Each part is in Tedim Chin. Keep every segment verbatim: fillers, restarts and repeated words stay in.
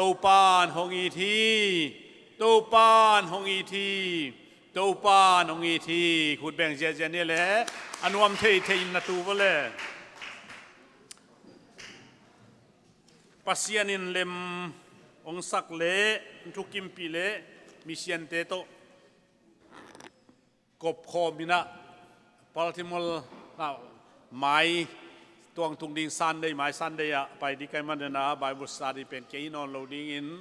Topan hong it hi. Topan hong it hi. Topan hong it hi. Khut beng ziahziah ni le a nuam thei thei in na tu vo le. Pasian in lem hong sak le thukimpih le misiante tawh kopkhawm in ah Baltimore ah mai tuang tung ding Sunday, mai Sunday ah pai ding ka hih manin ah Bible study pen kei hi nawn lo dingin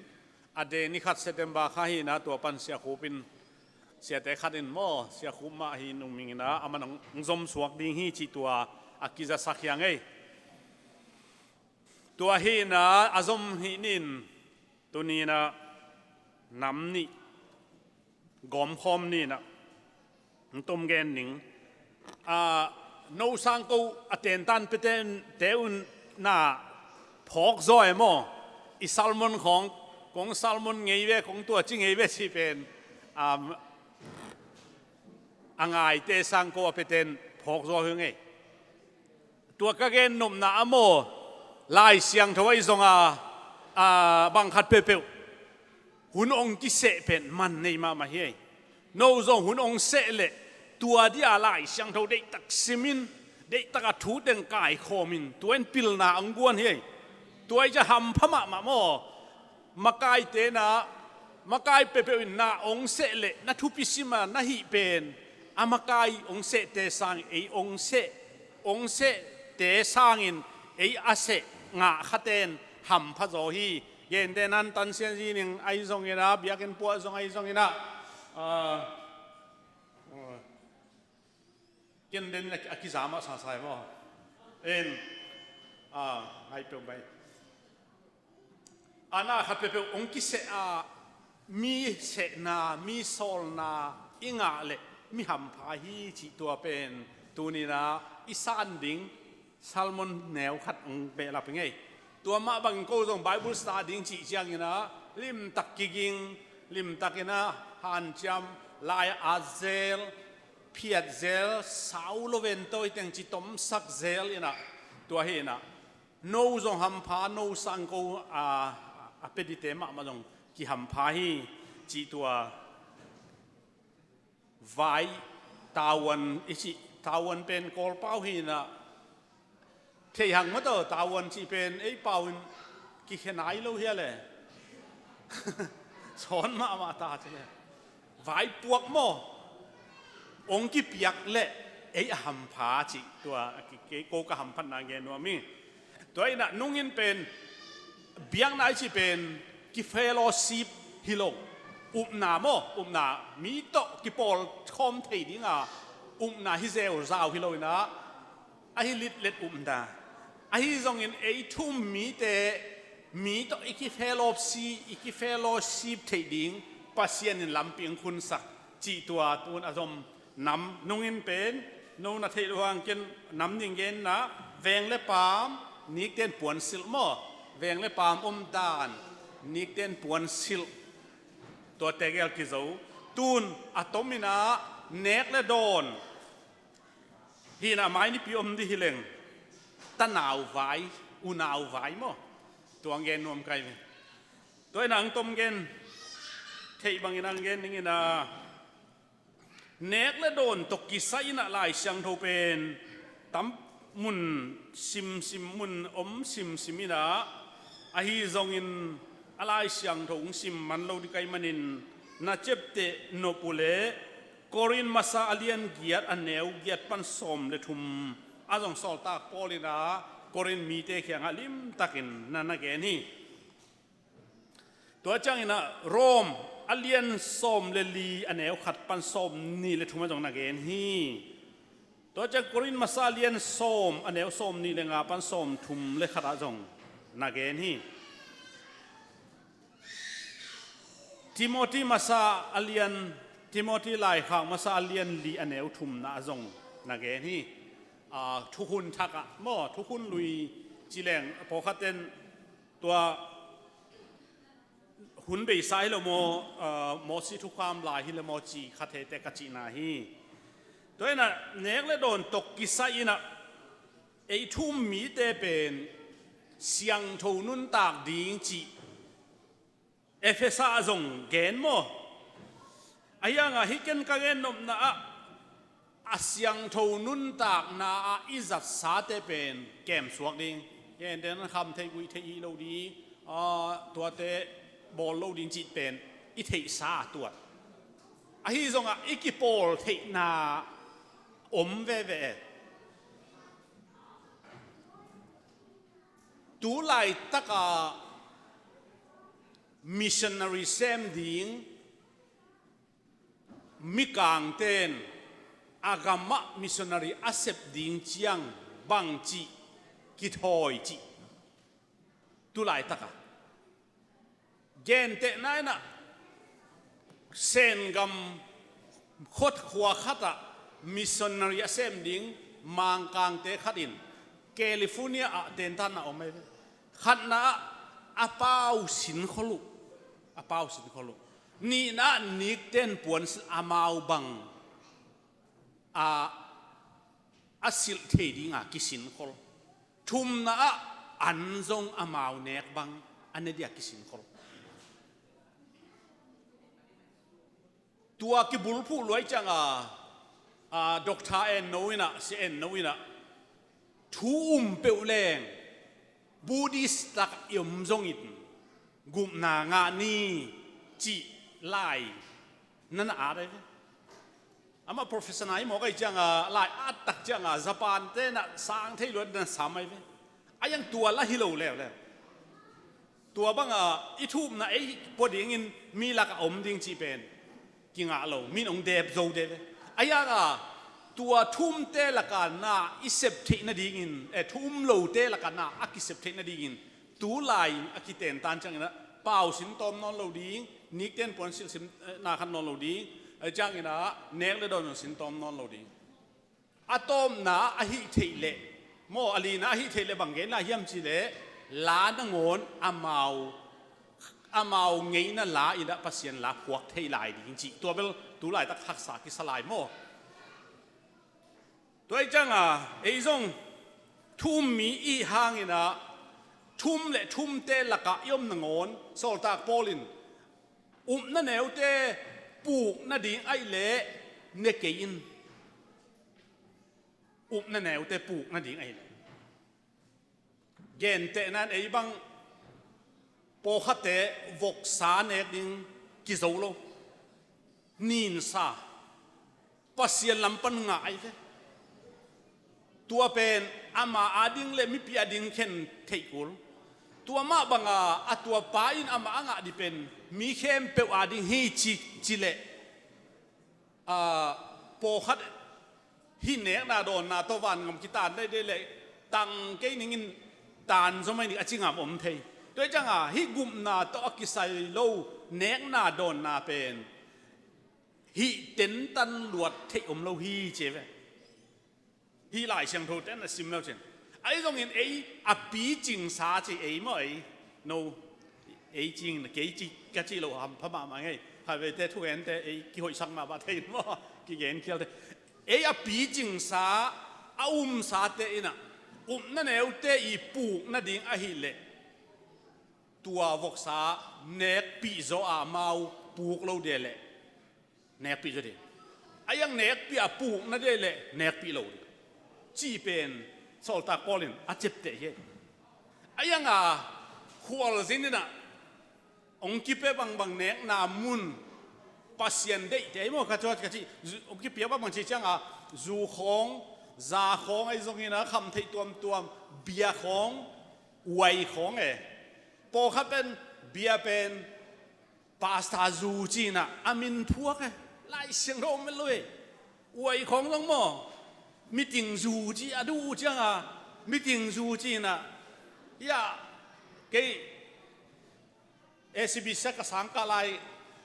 a deng ni khat September kha hi in ah tua pan Sia Khup in, siate khat in maw, Sia Khup mah hi nung ming in ah aman hong zom suak ding hi cih tua a kizasak hi ing ei. Tua hi in ah a zom hi ning, tuni in ah nam nih gawmkhawm ni in ah hong tom gen ning. A, no sangko a tentan pete un na phawk zaw e maw? I sermon khawng kong sermon ngei ve, kong tua ci ngei ve cih pen, um, a ngaite sangko a peten phawk zaw hi ing ei. Tua ka gen nopna ah maw, Lai Siangtho ahi zong a, a, bang khat peuhpeuh hun hong kiseh pen man nei mahmah hi ei. No zong hun hong seh leh tua dia Lai Siangtho deihtak sim in, deihtak a thu teng kaikhawm in, tua in pilna hong guan hi ei. Tua hi ciang hampha mahmah maw. Makaite na, makai peuhpeuh in na hong seh leh na thupi sim a na hih pen a makai hong sehte sang ei hong seh, hong sehte sangin ei a seh ngah khaten hampha zaw hi. Gente nan tan sian zi ning ahi zongin ah, biakinn puah zong ahi zongin ah, ah, ken den a kizam ah sasai maw. En, ah, ngai peuh bai. A na khat peuhpeuh hong kiseh a, mi sehna, mi sawlna i ngah leh mi hampha hi cih tua pen tuni in ah i san ding sermon neu khat hong behlap hi ing ei. Tua mah bangin ko zong Bible study ding cih ciangin ah limtak kiging, limtak in ah hanciam, lai a at zel, phiat zel, sau lo ven tawi teng ci tomsak zel in ah, tua hi in ah no zong hampha, no sangko a, a pia dingte mahmah zong kihampha hi cih tua. Vai, tavuan i cih, tavuan pen Kawlpau hi in ah, thei hang maw, tavuan cih pen ei pau in kikhia nai lo hia le. Sawn mahmah ta ci le. Vaipuak maw, hong kipiak leh ei a hampha cih tua, kei ko ka hamphatna gen nuam hi. Tua in ah nungin pen biakna i cih pen kifellowship hi lo, upna maw, upna, mi tawh kipawlkhawm thei ding a upna hi zeuzau hi lo in ah, ahi litlet upna. Ahi zongin ei thu um mite, mi tawh i kifellowship, i kifellowship theih ding Pasian in lampi hong khunsak cih tua tun a zom nam nungin pen, no na theih lo hang ken nam ning gen in ah, veng le paam, nikten puansilh maw, veng le paam omdan, nikten puansilh, tuate gel kizo. Tun a tom in ah nek le dawn hi in ah, mai nipi om ding hi leng tanau vai, unau vai maw, tua hong gen nuam ka hi ve. Tua in ah hong tom gen, theih bangin hong gen ning in ah, nek le dawn tawh kisai in ah Lai Siangtho pen tam mun simsim, mun om simsim in ah, ahi zongin a Lai Siangtho hong sim man lo ding ka hih manin, na ciapteh nop uh leh Korin masa a lian giat, a neu giat pan sawm le thum ah zong sawltak Paul in ah Korin mite kiangah limtakin na na gen hi. Tua ciangin ah Rom a lian sawm le li, a neu khat pan sawm nih le thum ah zong na gen hi. Tua ciang Korin masa a lian sawm, a neu sawm nih le nga pan sawm thum le khat ah zong na gen hi. Timoti masa a lian, Timoti laikhak masa a lian li, a neu thumna ah zong na gen hi. A, thukhun thak ah maw, thukhun lui ci leng, pawlkhat ten tua hun beisa hi lo maw, a, Mosi thukham lai hi lo maw ci kha thei teh ka cihna hi. Tua in ah nek le dawn tawh kisai in ah ei thu um mite pen siangtho nuntak ding cih Efesa zong gen maw? Ahi hangah hih ken ka gen nopna ah a siangtho nuntakna ah i zatsate pen kemsuak ding. Gentehna kham theih guih theih hi lo ding, ah, tuate bawl lo ding cih pen i theihsa tuat. Ahi zongah i kipawl theihna om veve. Tu laitakah missionary sem ding, mikangten a gamah missionary a sep ding ciang bangci kithawi cih tu laitakah. Gentehna inah Sengam khuakhua khatah missionary a sem ding Mangkangte khat in California ah tentanna om ahi ve. Khatna ah a pau sinkhol uh. A pau sinkhol uh. Nihna ah nikten puansilh amau bang a, a silh thei dinga kisinkhol. Thumna ah an zong amau nek bang a ne dia kisinkhol. Tua kibulphuh luai cianga, a, Doctor Enno inah, Sia Enno inah thu um peuh leng Buddhist tak i om zongin gupna ngah ni cih lai na na at ahi ve. Amah professor na hi mawk ahi cianga lai at tak cianga Japan tenah sang thei luat na sam ahi ve. A yang tua la hi lo leuleu. Tua banga i thumna ei pua dingin mi lakah om ding cih pen kingah lo, min ong dep zo de ve. Ahi hanga tua thumte laka na i sep theih nadingin, eh, thum lote laka na a kisep theih nadingin tu lai-in a kitentan ciangin ah pau sin tawm nawn lo ding, nikten puan silh sin, eh, na khat nawn lo ding, eh, ciangin ah nek le dawn sin tawm nawn lo ding. A tawpna a hih theih leh maw, a lina a hih theih leh bang gen lai hiam cih leh la nangawn amau, amau ngeina la inah Pasian la phuak thei lai ding cih tua bel tu laitak haksa kisa lai maw? Tua ih cianga ei zong thu um mi ih hangin ah thu um le thu umte lakah i om nangawn sawltak Paul in upna neute puk nading ahih leh ne kei in. Upna neute puk nading ahih leh. Gentehna in ei bang pawlkhatte voksa nek ding kizo lo. Ninsa Pasian lam pan ngah ahi ve. Tua pen ama ading le mipi ading khen theih kul. Tua mah banga a tua pa in amah a ngah dih pen mi khempeuh ading hi ci, ci leh, a, pawlkhat hih nekna dawnna tawh vangam kitan dai dai leh tang kei ningin tan zom ahi ning a ci ngam om thei. Tua ih cianga hih gupna tawh a kisai lo nekna dawnna pen hih tentan luat theih om lo hi ci ve. Hih Lai Siangtho ten a sim lo cin. Ahi zongin ei a picingsa ci ei maw ei. No. Ei cing, kei ci, ka ci lo hampha mahmah ngei. Khatvei te thugente ei kihoihsak mahmah thei in maw. Kigen khial thei. Ei a picingsa, a umsate inah upna neute i puk nading ahih leh tua voksa nekpih zaw a amau puk lo dih leh nekpih zaw dih. A yang nekpih a puk nadih leh nekpih lo dih. Cih pen sawltak Paul in a ciapteh hi. A yanga khualzin inah hong kipia bangbang nekna mun Pasian deihte hi maw ka cuat ka cih, hong kipia bangbang cih cianga zu khawng, za khawng ahi zongin a kham theih tuamtuam, bia khawng, uai khawng e. Pawlkhat pen bia pen Pastor zu cinah a min phuak e. Lai Siangtho om lo e. Uai khawng zong maw, meeting zu ci a duh uh cianga meeting zu cinah. Ya, kei A C B sak a sangkah lai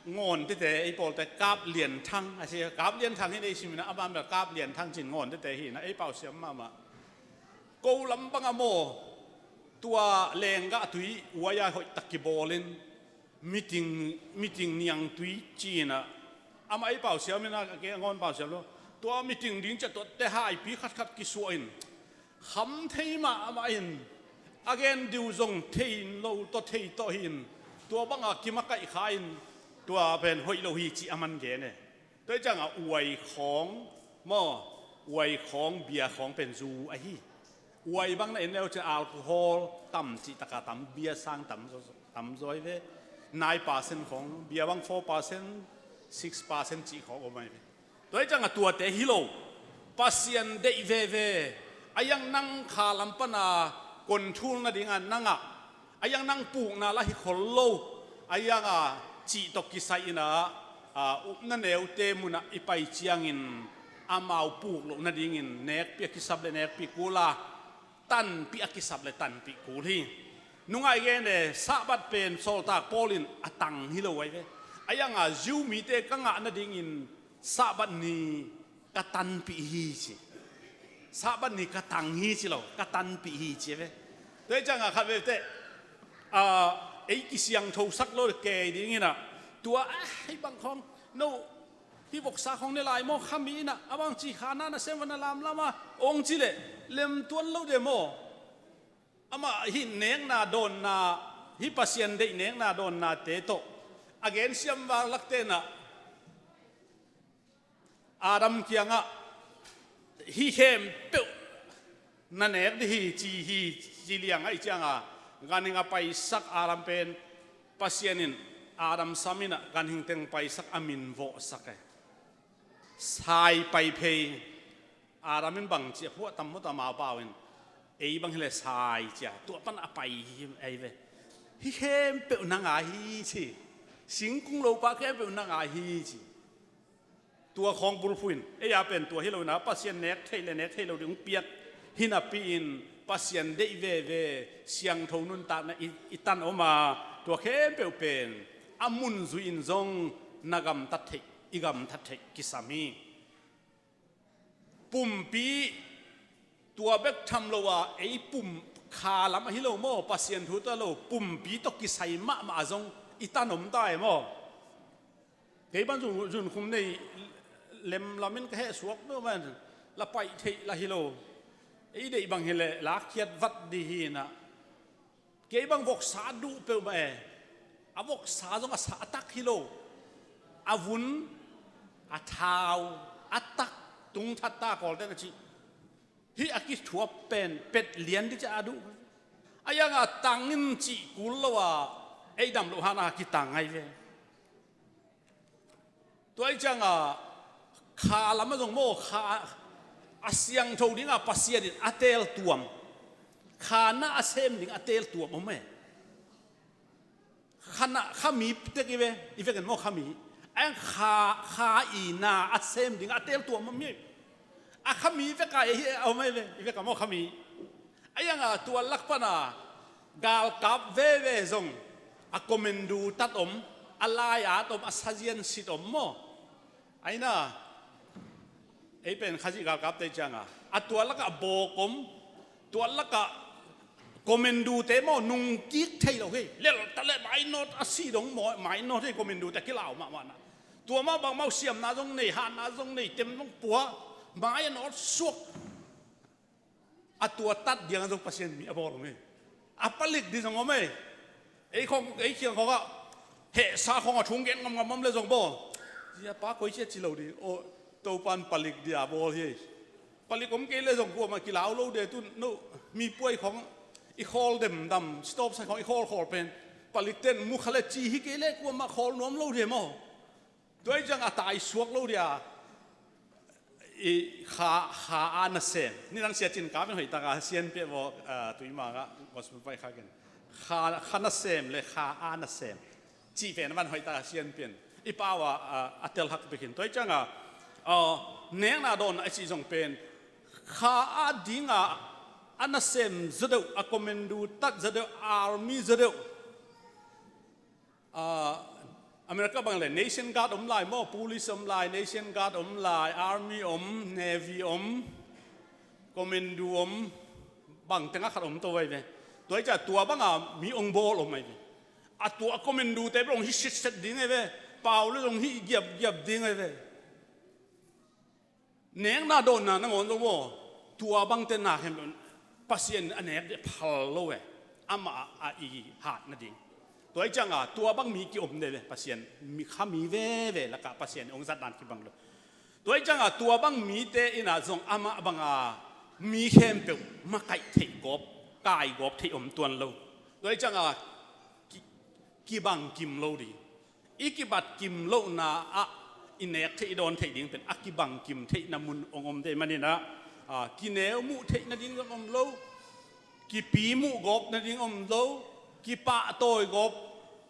ngawn tete ei pawlte Kap Lian Thang a si. Kap Lian Thang hi nei siminah a man bel Kap Lian Thang cin ngawn tete hi na ei pau siam mahmah. Ko lam bang a maw tua lenggah tui uai a hoih tak kibawlin meeting, meeting niang tui cinah amah ei pau siam inah a ke a ngawn pau siam lo. Tua meeting ding ciah tuatte haipi khatkhat kisuah in kham thei mah amah in a gen diu zong thei in lo tawh thei tawh hi in Tua banga kimakaih kha in tua pen hoih lo hi ci a man gen e. Tua hi cianga uai khawng maw, uai khawng, bia khawng pen zu ahi. Uai bang na en leu cian alcohol tam cihtaka tam, bia sang tam, tam zaw hi ve. Nine percent khawng, bia bang four percent, six percent cih khawng om ahi ve. Tua hi cianga tuate hi lo, Pasian deih veve, a iang nang kha lam pana kon thul nadinga nangah a iang nang pukna la hi khol lo, a ianga cih tawh kisai inah, a, upna neute munah i pai ciangin amau puk loh nadingin nekpi a kisap le nekpi kula, tanpi a kisap le tanpi kul hi. Nungai gen e, Sabbath pen sawltak Paul in a tang hi lo ahi ve. A ianga Jew mite ka ngah nadingin Sabbath ni ka tanpih hi ci. Sabbath ni ka tang hi ci lo, ka tanpih hi ci ve. Tua hi cianga khat veve teh, a, ei kisiangthosak lo le kei dinginah, tua a, hei bang khawng no, hih voksa khawng ne lai maw, khami inah a bang ci kha na nasem va na lamlama ong ci le lemtuan lo de maw? Amah hih nekna dawnna, hih Pasian deih nekna dawnnate tawh a gensiam vanglak tenah Adam kiangah hih khempeuh na nek dih hi ci hi, ci liang ahi cianga ganhing a paisak Adam pen Pasian in Adam sam inah ganhing teng paisak a min vawhsak e. Sai pai phei. Adam in bang ci a phuah tam maw, ta mau pau in ei bang hi le sai cia tua pan a pai hi ahi ve. Hih khempeuh na ngai hi ci. Singkung lopa khempeuh na ngai hi ci. Tua khawng bulphuh in ei a pen tua hi lo inah Pasian nek theih le nek theih lo ding piak hi napi-in Pasian deih veve siangtho nuntakna i, i tan om a, tua khempeuh pen a mun zui in zong na gamtat theih, i gamtat theih kisam hi. Pumpi tua bek tham lo a, ei pum kha lam ahi lo maw, Pasian thu tawh lo, pumpi tawh kisai mahmah a zong i tan om ta e maw? Kei pan zun, zunkhum nei lem lamin ka heh suak peuh man la paih theih la hi lo. Ei deih bang hi le lakkhiat vat dih hi inah. Kei bang voksa duh peuhmah e. A voksa zong a sa a tak hi lo. A vun, a thau, a tak tungthat ta kawlten a cih. Hih a kithuap pen pet lian dih ciah a duh. A ianga tangin cih kul lo a ei dam loh hana kitang ngai ve. Tua hi cianga kha lamah zong maw, kha a siangtho dinga Pasian in a teeltuam, kha na a sem ding a teeltuam om e. Kha na, khami tek i ve, i vekin maw khami. A kha, kha i na a sem ding a teeltuam om hi. A khami veka hi a om hi ve, i veka maw khami. A ianga tua lak pana galkap veve zong a komendu tat om, a lai-at om, a sazian sit om maw? Aina ei pen Khazih galkapte cianga a tua lakah bawk om, tua lakah komendute maw nungkik thei lo hi. Lel ta le mainawt a si dong maw, mainawt hi komendute a kilau mahmahna. Tua mah bangmah uh siamna zong nei, hatna zong nei, tem zong pua, mai a nawt suak. A tua tat diang a zong Pasian mi a bawl om hi. A palik di zong om hi. Ei khong, ei khiang khongah hehsa khongah thung gen ngamngam om le zong baw. Zia pa koi cia ci lo di. O, Topan palik di a bawl hi. Palik om kei le zong kuamah kilau lo de tun no, mi puai khong i khawl demdam, stop sai khong i khawl khawl pen. Palik ten mu kha le ci hi kei le kuamah khawl nuam lo de maw? Tua hi ciang a tai suak lo dia, i kha, kha a nasem. Nidang sia cin ka pen hoih taka sian pia vaw, ah, tui manga gospel pai kha ken. Kha, kha nasem le kha a nasem. Ci pen man hoih taka sian pian. I pau a, ah, a tel hak pekin. Tua hi cianga, ah, nekna dawn a ci zong pen. Kha a dinga a nasem zadeuh, a komendu tat zadeuh, army zadeuh. Ah, America bang le nation guard om lai maw, police om lai, nation guard om lai, army om, navy om, commando om, bang tengah khat om to vai ve. Tua hi cia tua banga mi ong bawl om ai ve. A tua commando te bel ong hi sitset ding ai ve. Pau le ong hi giapgiap ding ai ve. Nekna dawnna nangawn zong maw, tua bangte na khen Pasian a nek deh phal lo e. Amah a i hat nading. Tua ih cianga tua bang mi kiom de ve, Pasian mi, kha mi veve lakah Pasian in hong zat dan kibang lo. Tua ih cianga tua bang mite inah zong amah banga mi khempeuh makaih theih gawp, kai gawp theih om tuan lo. Tua ih cianga ki, kibang kim lo ding. I kibat kim lohna ah i nek theih, i dawn theih ding pen a kibang kim theihna mun hong om dei maninah, a, kineu muh theih nading zong om lo, kipi muh gawp nading om lo, kipahtawi gawp,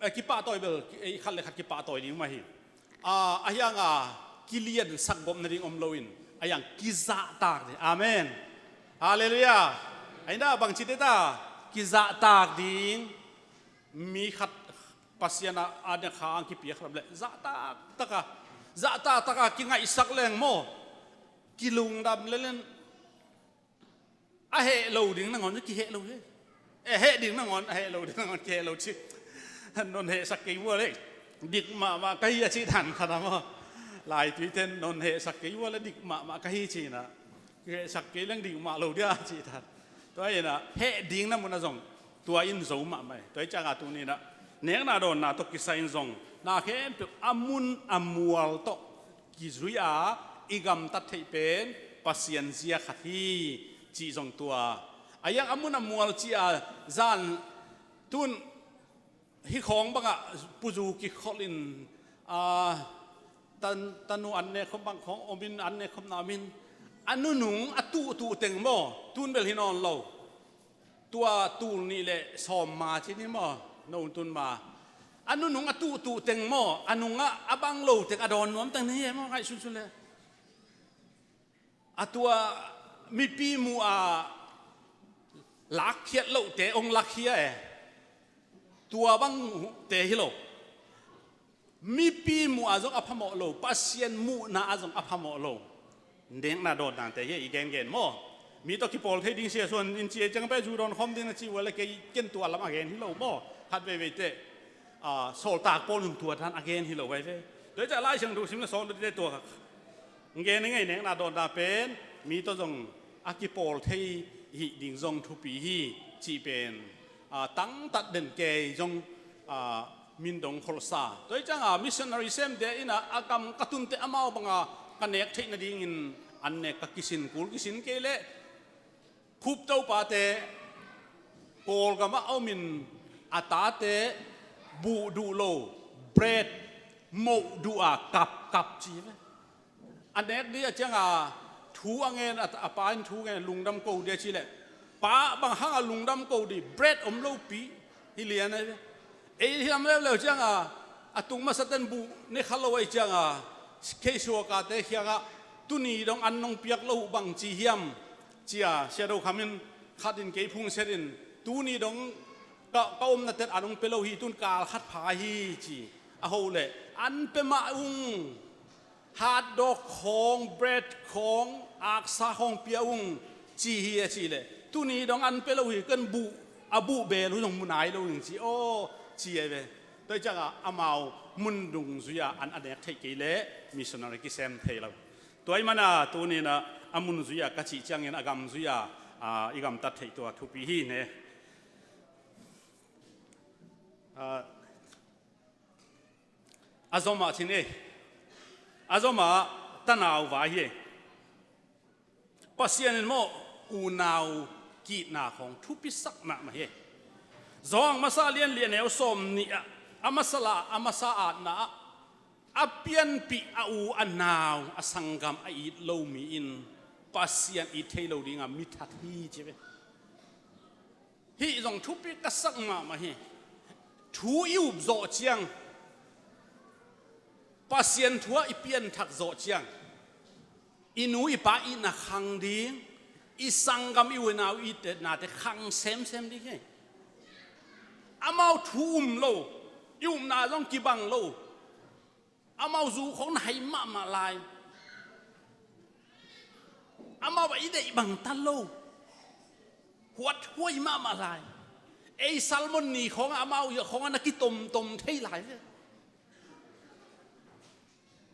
eh, kipahtawi bel, eh, khat le khat kipahtawi ding mah hi. A, a hianga kiliansak gawp nading om loin a hiang kizahtak ding. Amen. Halleluiah. Aina bangci teta kizahtak ding. Mi khat Pasian a, a nek kha ang kipiak ram le zahtak taka, zahtak taka kingaihsak leng maw, kilungdam lelen a heh lo ding nangawn kiheh lo hi. Eh, heh ding nangawn, a heh lo ding nangawn kiheh lo ci. Non hehsak kei vua le dik mahmah ka hi a ci dan khat a maw. Laitui ten non hehsak kei vua le dik mahmah ka hi cina. Kihehsak kei leng dik mah lo dia cih tan. Tua inah heh ding na mun a zong tua in zo mahmah hi. Tua ih cianga tuninah nekna dawnna tawh kisai in zong na khempeuh a mun a mual tawh kizui a i gamtat theih pen Pasian zia khat hi cih zong tua. A hiang a mun a mual ci a zan tun hih khawng bangah puzu kikholh in, a, tan, tanu an nek khawm bang khawng omin, an nek khawmna omin a nunung a tuhtuh teng maw, tun bel hi nawn lo. Tua tul nih le sawm ma ci ni maw, no tun ma. A nunung a tuhtuh teng maw, a nungah a bang lo teng a dawn nuam teng ni hi maw, ngaihsunsun le. A tua mipi muh a lakkhiat lohte hong lakkhia e. Tua bangte hi lo. Mipi muh a zong a phamawh lo, Pasian muhna a zong a phamawh lo. Nekna dawn dante hi i gengen maw. Mi tawh kipawl thei ding sia suan in ci e ciang pai zu dawn khawm ding na ci ua le kei ken tua lam a gen hi lo maw. Khat veivei teh, a, sawltak pawl in tua dan a gen hi lo veve. Tua hi ciah Lai Siangtho sim na sawm date tua gen i ngei nekna dawnna pen mi tawh zong a kipawl thei hih ding zong thupi hi cih pen, a, tangtat den kei zong, a, min dong kholsa. Tua hi cianga missionary semte inah a gam ka tunte amau banga ka nek theih nadingin an nek ka kisin kul kisin kei leh Khup topate Kawlgam ah a omin a tate buh duh lo, bread moh duh a kapkap ci ve. A nek dih a cianga thu a ngen, a, a pa in thu ngen lungdam ko dih a ci leh, pa bang hanga lungdam ko dih, bread om lopi hi lian a ve. Ei hiam leuleu cianga a tung masa ten buh ne kha lo ahi cianga kheisuakate khiangah tuni dong an nong piak lo uh bang ci hiam? Cia Sia Do Kham in khat in kei phungset in tuni dong ka, ka omna ten an hong pia lo hi, tun kal khat pha hi ci. A ho leh an pia mah ung. Hotdog khawng, bread khawng, aksa khawng pia ung ci hi a ci leh tuni dong an pia lo hi, kan buh, a buh bel uh zong mu nai lo ding ci aw ci a ve. Tua hi cianga amau mun dungzui-a an a nek theih kei leh missionary kisem thei lo. Tua ahih mana tuninah a mun zui-a ka cih ciangin a gam zui-a, a, i gamtat theih tua thupi hi ne. A, a zomah cin ei. A zomah tanau vai hi ei. Pasian in maw unau kitna khawng thupisak mahmah hi ei. Zawng masa lian lian neu sawm nih ah a masa la, a masa atna ah a pianpih a u a nau a sanggam a it lo mi in Pasian it thei lo dinga mi that hi ci ve. Hih zong thupi ka sak mahmah hi. Thu i up zawh ciang, Pasian thu ah i pianthak zawh ciang, i nu i pa itna khang ding, i sanggam i u i nau i itnate khang semsem ding hi. Amau thu um lo, i upna zong kibang lo. Amau zu khawng na hai mahmah lai. Amau a i deih bang ta lo. Huat huai mahmah lai. Ei salmon ni khawngah amau ia khawngah na kitomtom thei lai ve.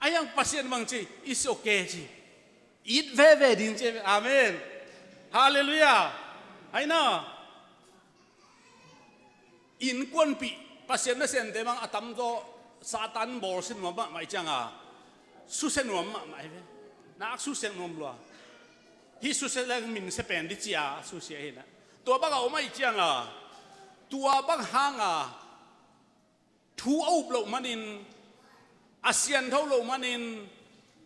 A hiang Pasian bang ci, it's okay ci. It veve ding ci. Amen. Halleluiah. Aina. Innkuanpih Pasian nasemte bang a tamzaw Satan bawlsia nuam mahmah ih cianga, susia nuam mahmah hi ve. Nak susia nuam lua. Hih susia leng minsia pen dih cia susia hi na. Tua bang a om ahih cianga, tua bang hanga thu a up loh manin, a siangtho loh manin,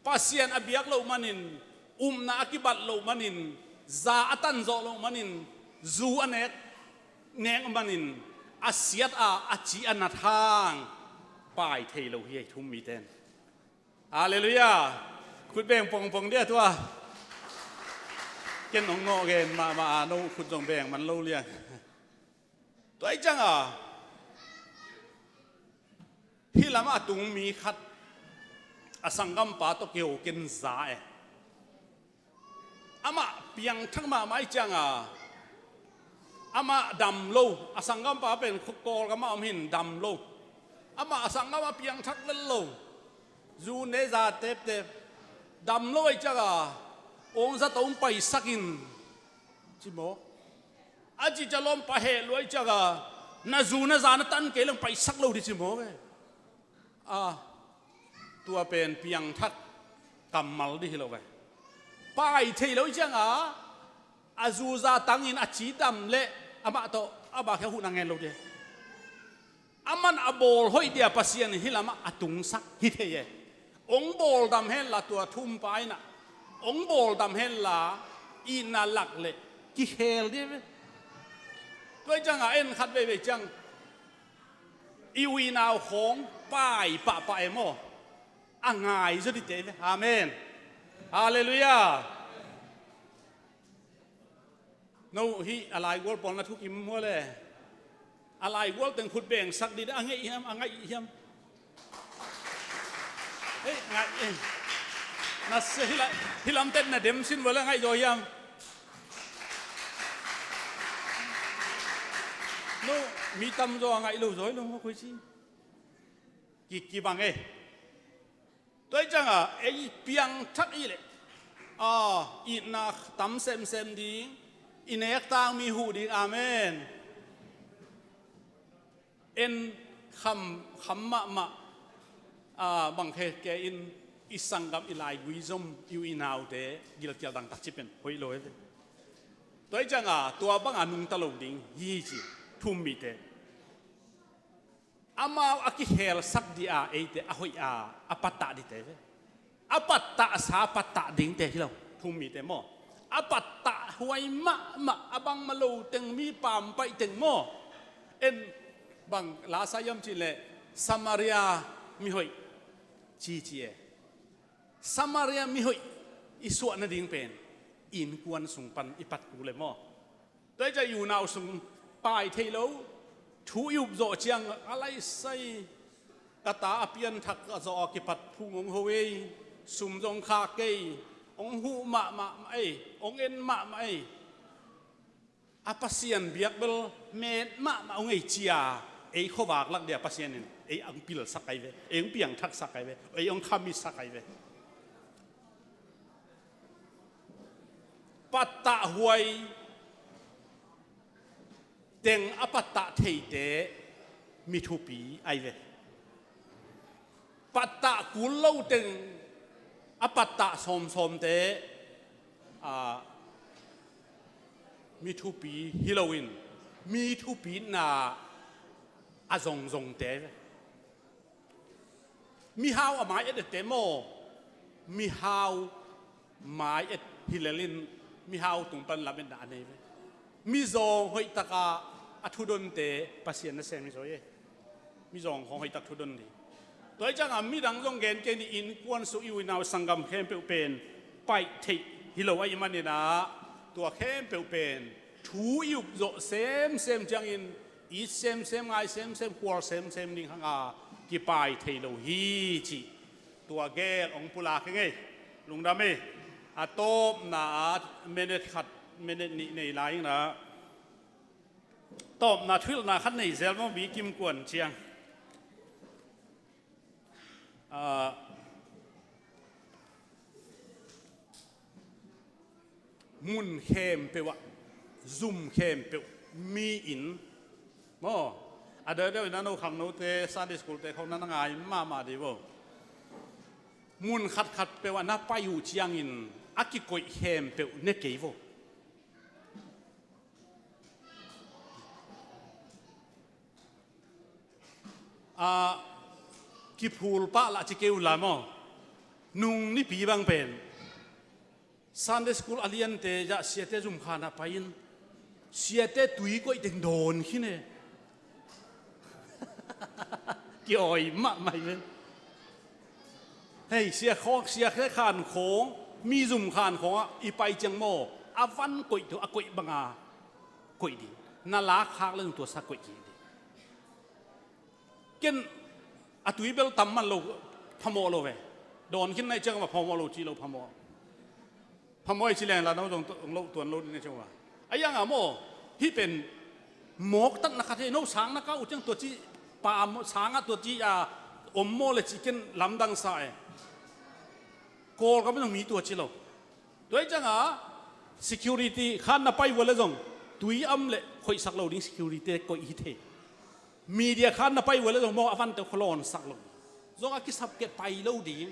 Pasian a biak loh manin, upna a kibat loh manin, za a tanzawh loh manin, zu a nek nek manin, a siat a, a ci a nat hang pai thei lo hi, ei thum miten. Halleluiah. Khut beng pongpong dia tua. Ken hong nawh gen mahmah a, no khut zong beng man lo liang. Tua ih cianga, hih lamah a tung mi khat a sanggampa tawh kiho ken za e. Amah piangthak mahmah ih cianga, amah dam lo, a sanggampa pen Kawlgam ah om hi in dam lo. Amah a sanggam ah piangthak lel lo. Zu ne za teptep. Dam lo ih cianga, ong za tawh ong paisak in ci maw? A cica lawmpa heh lua ih cianga, na zu na za na tan kei leng paisak lo dih ci maw ve? A, tua pen piangthak kammal dih hi lo ve. Pai thei lo ih cianga, a zu za tangin a ci dam leh amah tawh a bak hi a huh na ngen lo dih. Aman a bawl hoih dia Pasian in hih lamah a tungsak hi thei e. Ong bawl dam henla tua thumpa inah, ong bawl dam henla itna lak leh kikhel dih ve. Tua ih cianga en khat veivei ciang i u i nau khawng pai pahpah e maw? A ngai zaw dih te ve. Amen. Halleluiah. No hih a laigual pawl na thukim hua le. A laigual teng khut bengsak dih a ngaih hiam, a ngaih hiam? Ei, ngaih ei. Na se hih la, hih lamtet na dem sin vua le ngaih zaw hiam? No, mi tamzaw a ngaih lo zaw hi lo maw, koi ci. Ki, kibang ei. Tua ih cianga ei piangthak ih leh, a, itna tam semsem ding, i nek tang mi huh ding. Amen. En kham, kham mahmah, a, bang khe kei in i sanggam i laigui zom i u i naute gilkial dangtak ci pen hoih lo hi ve. Tua ih cianga tua banga nungta lo ding hi ci, thum mite. Amau a kikhelsak dih a, eite a hoih a, a pattah dihte ve. A pattahsa pattah dingte hi lo, thum mite maw? A pattah huai mahmah, a bangmah lo teng, mi pampaih teng maw? En bang la sa hiam cih leh Samaria mihoih cici e. Samaria mihoih i suah nading pen innkuan sung pan i pat kul e maw? Tua ih ciang i unau sung pai thei lo, thu i up zawh ciang a laisai, ka ta a pianthak a zawh a kipat phung hong ho ei, sum zong khak kei, hong huh mahmah ei, hong en mahmah ei. A Pasian biak bel met mahmah hong ei cia, ei khuavak lak dia Pasian in ei hong pilsak ahi ve, ei hong piangthaksak ahi ve, ei hong khamitsak ahi ve. Pattah huai teng a pattah theite mi thupi ahi ve. Pattah kul lo teng a pattah sawmsawmte, a, mi thupi hi loin mi thupina a zongzongte ve. Mihau a mai et ette maw? Mihau mai et hi lelin mihau tung pan lametna a nei ve. Mizawng hoihtaka a thudonte Pasian nasem hi zaw e. Mizawng khawng hoihtak thudon ding. Tua ih cianga midang zong gen kei ni, innkuan sung i u i nau sanggam khempeuh pen paih theih hi lo ahih maninah tua khempeuh pen thu i up zawh semsem ciangin it semsem, ngai semsem, kual semsem ding hanga kipai thei lo hi cih tua gel hong pulak hi ngei. Lungdam ei. A tawpna ah minute khat, minute nih nei lai inah tawpna thuhilhna khat nei zel maw, mi kim kuan ciang. Ah, mun khempeuh ah, zum khempeuh, mi in maw, A deuhdeuh in a no khangnote Sunday school te khawng na na ngai mahmah dih vo. Mun khatkhat peuh ah na pai uh ciangin a kikoih khempeuh ne kei vo. A kiphul pah lah ci kei uh la maw? Nung nipi bang pen Sunday school a liante zah siate zumkhan ah pai-in siate tui koih teng dawn khin e. Kiawi mahmah hi ve. Hei, sia khawng, sia khan khawng, mi zumkhan khawng ah i pai ciang maw, a van koih tu a koih banga koih ding. Na lak khak le zong tua sa koih kik ding. Ken a tui bel tam man lo, phamawh lo ve. Dawn khin na hih ciang a phamawh lo ci lo, phamawh. Phamawh i ci leng la no zong lo tuan lo ding na ciang a. A iang a maw, hih pen mawktatna khat hi. No sang na kah uh ciang tua ci, pa sang ah tua ci a om maw le ci ken lamdang sa e. Kawlgam zong mi tua ci lo. Tua hih ciang a security khan na pai uh a le zong tui am le khoihsak lo ding, security koih hi thei. Media khan na pai uh a le zong maw a vante khua lawnsak lo. Zong a kisap kei pai lo ding,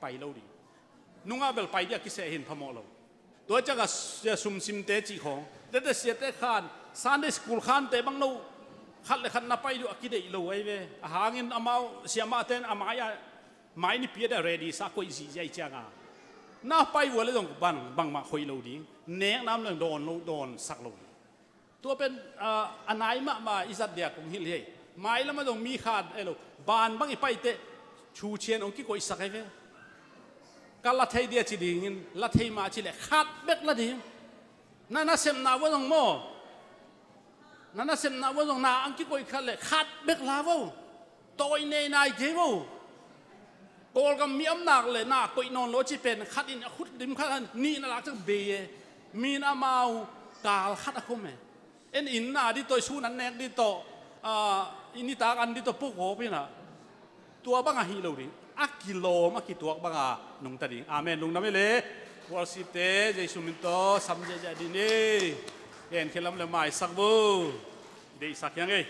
pai lo ding. Nungah bel pai ding a kiseh hin phamawh lo. Tua ciang a sia sumsimte cih khawng, tete siate khan, Sunday school khante bang no khat le khat na pai duh a kideih lo ahi ve. A hangin amau siamahte in a mai a, mai nipi a ready sa koih zihziah i ciang a. Na pai uh a le zong bang, bangmah khoih lo ding. Nek nam le dawn lo, dawnsak lo ding. Tua pen, ah, a nai mahmah i zat dia kong hilh hi. Mailam ah zong mi khat, eh lo, ban bang i paite, Thu Chian hong kikoihsak hi ve. Ka la thei dia ci dingin, la thei mah ci le, khat bek la ding. Na nasepna uh a zong maw? Na nasepna uh a zong na ang kikoih khat le, khat bek la vo. Tawi nei nai kei vo. Kawlgam mi om nak le na koih nawn lo ci pen khat in a khut dim khat a nih na lak ciang bei e. Mi in amau kal khat a khum e. En inn na dih tawh, i sun an nek dih tawh, ah, i nitak an dih tawh pukawp in a. Tua bang ahi lo ding. A kilawm a kituak banga nungta ding. Amen. Lungdam hi le. Worship te Jesu min tawh sam ziahziah dih ni. Gen khilam le maisak vo. Deihsak hiang ei.